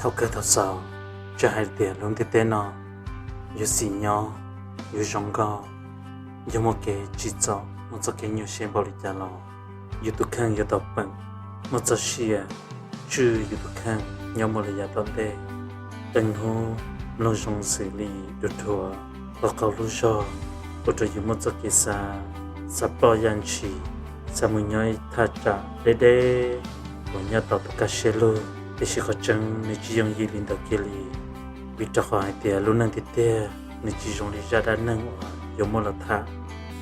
Thaum kawg thaum xaus, txawm hais tias lub ntiaj teb no yuav xis nyob, yuav zoo nkauj, yuav muaj kev tsim txom, muaj txoj kev nyuaj siab npaum li cas los, yus tus kheej yuav tau peem, muaj txoj sia tswj yus tus kheej nyob mus li yav tom ntej. Qee hnub mloog zoo xws li dhuav dhuav, qaug qaug lub zog, ua rau yus muaj txoj kev xav, xav ploj yaj ntshis, xav mus nyob ib thaj tsam deb deb uas nyob tau tus kaj siab lug, tiam sis qhov tseeb nws tsis yooj yim li ntawd kiag li. Vim rau qhov hais tias lub neej tiag tiag nws tsis zoo li zaj dab neeg uas yuav muaj los tham,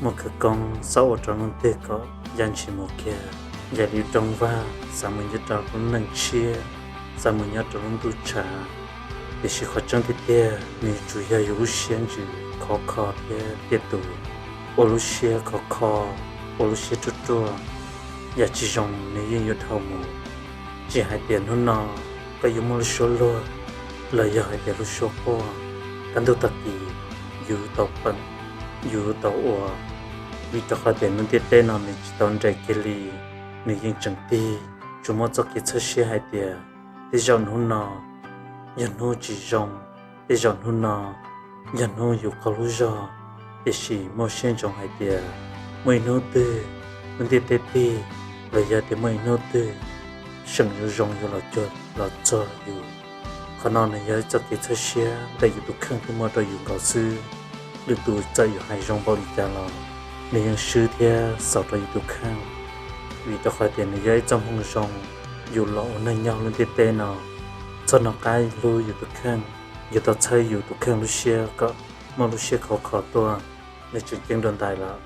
muaj khawv koob xav ua rau leej twg kom yaj ntshis mus kiag, ncaim li rooj vag xav mus nyob rau lub neej tshiab, xav mus nyob rau lub ntuj tshav. Tiam sis qhov tseeb tiag tiag nws tsuas yog yus lub siab ntsws khov kho thiab tiaj tus. Ua lub siab khov kho, ua lub siab ruaj ruaj, yam tsis zoo nws yeej yuav dhau mus. Tsis hais tias hnub no koj yuav muaj lub suab luag, los yog hais tias lub suab quaj, kaj ntug tag kis yus tau peem, yus tau ua. Vim rau qhov tias lub ntiaj teb no nws tsis tau nres kiag li, nws yeej tseem tig, tsuas muaj txoj kev txhawj siab hais tias tej zaum hnub no yog hnub tsis zoo, tej zaum hnub no yog hnub yus qaug lub zog. Tiam sis muaj siab ntsoov hais tias muaj ib hnub twg lub ntiaj teb tig, los yog tias muaj ib hnub twg seem yuav zoo yuav los cuag los txog yus. Qhov no nws yog ib txoj kev txhawj siab ntawm yus tus kheej thiaj muaj rau yus nkaus xwb. Lwm tus txawm yuav hais zoo npaum li cas los nws yeej swb thiab xaus rau yus tus kheej. Vim rau qhov tias nws yog ib txoj hmoo zoo yus los ua neeg nyob lub ntiaj teb no. Txhob hnov qab hlub yus tus kheej, yuav tau txhawb yus tus kheej lub siab kom muaj lub siab khov kho tuaj, nws tseem ceeb dua ntais lawm.